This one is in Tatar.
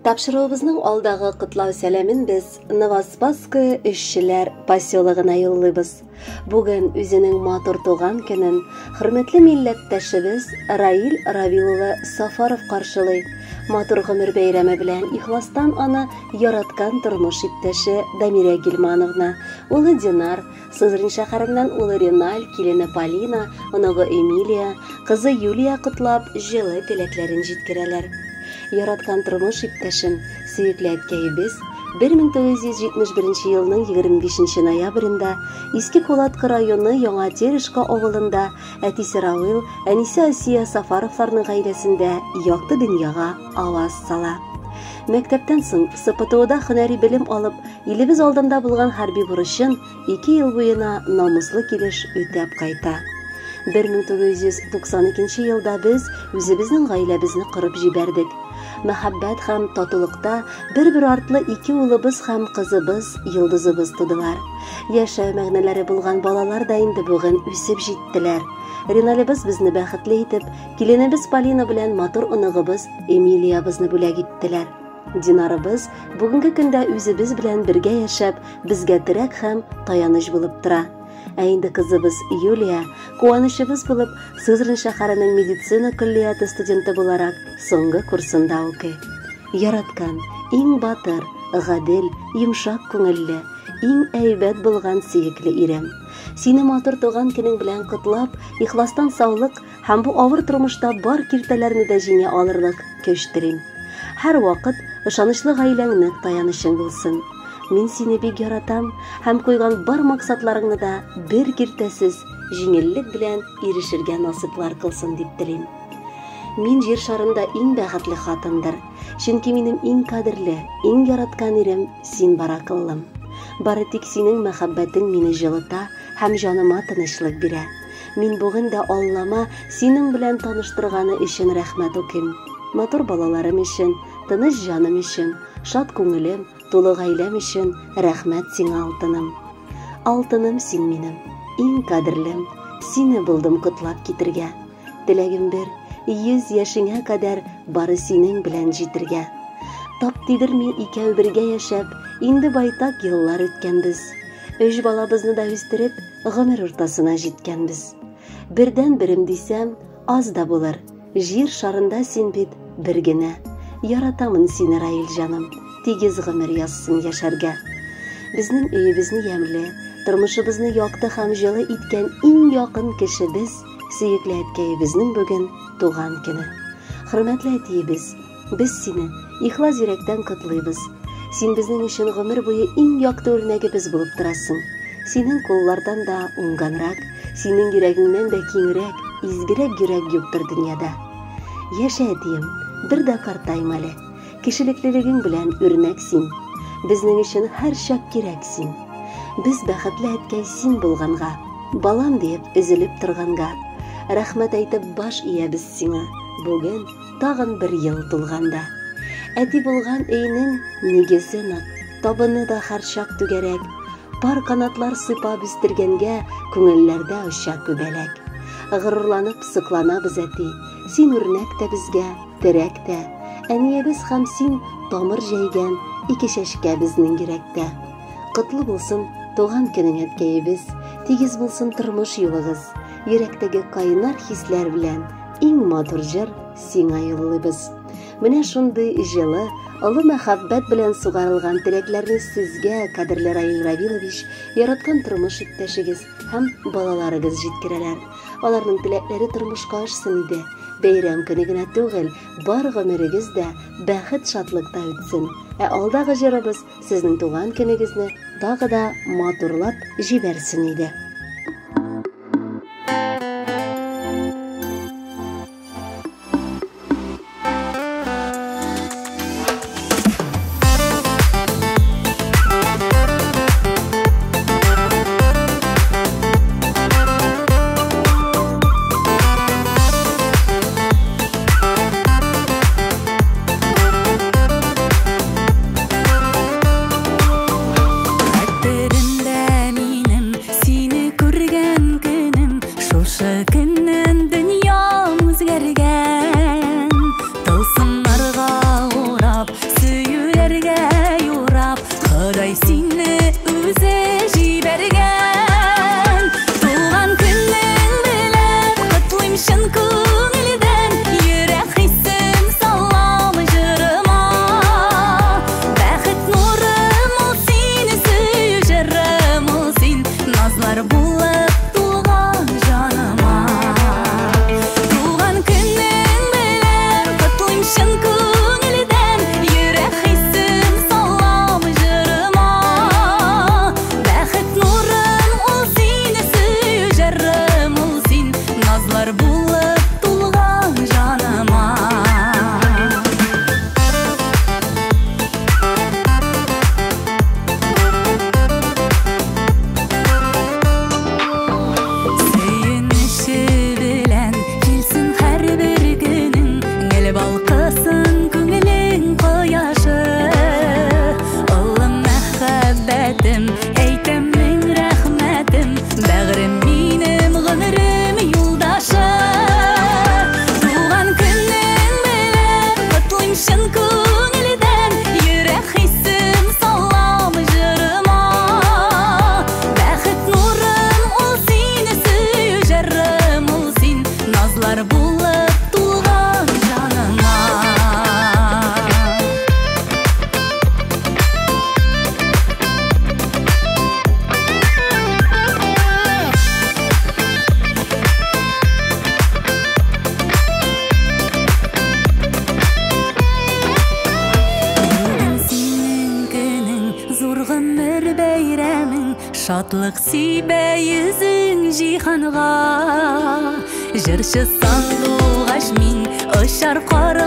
Тапшыруыбызның алдагы котлау сәламен без Новоспасское эшчеләр поселогына юллыйбыз. Бүген үзенең матур туган көнен хөрмәтле милләттәшебез Раил Равил улы Сафаров каршылый. Матур гомер бәйрәме белән ихластан аны яраткан тормыш иптәше Дамирә Гильмановна, улы Динар, Сызрань шәһәреннән улы Реналь, килене Полина, оныгы Эмилия, кызы Юлия котлап, җылы теләкләрен җиткерәләр. Яраткан тормыш иптәшем, сөекле әткәебез, 1971 елның 25 ноябрендә Иске Кулаткы районы Яңа Терешка авылында әтисе Равил, әнисе Асия Сафаровларның гаиләсендә якты дөньяга аваз сала. Мәктәптән соң СПТУда һөнәри белем алып, илебез алдында булган хәрби бурычын 2 ел буена намуслы килеш үтәп кайта. 1992 елда без үзебезнең гаиләбезне корып җибәрдек. Мәхәббәт һәм татулыкта бер-бер артлы ике улыбыз һәм кызыбыз, йолдызыбыз тудылар. Яшәү мәгънәләре булган балалар да инде бүген үсеп җиттеләр. Реналебыз безне бәхетле итеп, киленебез Полина белән матур оныгыбыз Эмилиябызны бүләк иттеләр. Динарыбыз бүгенге көндә үзебез белән бергә яшәп, безгә терәк һәм таяныч булып тора. Ә инде кызыбыз Юлия, куанычыбыз булып, Сызрань шәһәренең медицина көллияте студенты буларак соңгы курсында укый. Яраткан, иң батыр, гадел, йомшак күңелле, иң әйбәт булган сөекле ирем. Сине матур туган көнең белән котлап, ихластан саулык һәм бу авыр тормышта бар киртәләрне дә җиңә алырлык көч телим. Һәр вакыт ышанычлы гаиләң нык таянычың булсын. Мин сине бик яратам һәм куйган бар максатларыңны да бер киртәсез, җиңеллек белән ирешергә насыйплар кылсын дип телим. Мин җир шарында иң бәхетле хатындыр, чөнки минем иң кадерле, иң яраткан ирем син, баракыллым. Бары тик синең мәхәббәтең мине җылыта һәм җаныма тынычлык бирә. Мин бүген дә Аллама синең белән таныштырганы өчен рәхмәт укыйм. Матур балаларым өчен, тыныч җаным өчен, шат күңелем, тулы гаиләм өчен рәхмәт сиңа, алтыным. Алтыным син минем, иң кадерлем, сине булдым котлап китергә. Теләгем бер, 100 яшеңә кадәр бары синең белән җитергә. Тап тидерми икәү бергә яшәп, инде байтак еллар үткәнбез. Өч балабызны да үстереп, гомер уртасына җиткәнбез. Бердән берем дисәм, аз да булыр. Җир шарында син бит бер генә. Яратамын сине, Раил җаным, тигез гомер язсын яшәргә. Безнең өебезне ямьле, тормышыбызны якты һәм җылы иткән иң якын кешебез, сөекле әткәебезнең бүген туган көне. Хөрмәтле әтиебез, без сине ихлас йөрәктән котлыйбыз. Син безнең өчен гомер буе иң якты үрнәгебез булып торасың. Синең куллардан да уңганрак, синең йөрәгеңнән дә киңрәк, изгерәк йөрәк юктыр дөньяда. Яшә, әтием, бер дә картайма әле. Кешелеклелегең белән үрнәк син. Безнең өчен һәр чак кирәк син. Без бәхетле әткәй син булганга, балам диеп өзелеп торганга. Рәхмәт әйтеп баш иябез сиңа, бүген тагын бер ел тулганда. Әти булган өйнең нигезе нык, табыны да һәрчак түгәрәк. Пар канатлар сыйпап үстергәнгә күңелләрдә оча күбәләк. Горурланып сокланабыз, әти, син үрнәк тә безгә, терәк тә. Әниебез һәм син тамыр җәйгән ике чәчкә безнең йөрәктә. Котлы булсын туган көнең, әткәебез, тигез булсын тормыш юлыгыз. Йөрәктәге кайнар хисләр белән иң матур җыр сиңа юллыйбыз. Менә шундый җылы, олы мәхәббәт белән сугарылган теләкләрне сезгә, кадерле Раил Равилович, яраткан тормыш иптәшегез һәм балаларыгыз җиткерәләр. Аларның теләкләре тормышка ашсын иде. Бәйрәм көне генә түгел, бар гомерегез дә бәхет шатлыкта үтсен. Ә алдагы җырыбыз сезнең туган көнегезне тагы да матурлап җибәрсен иде. Хәтеремдә минем сине Шатлык сибә йөзең җиһанга. Җырчы сандугач мин, очар карлыгач.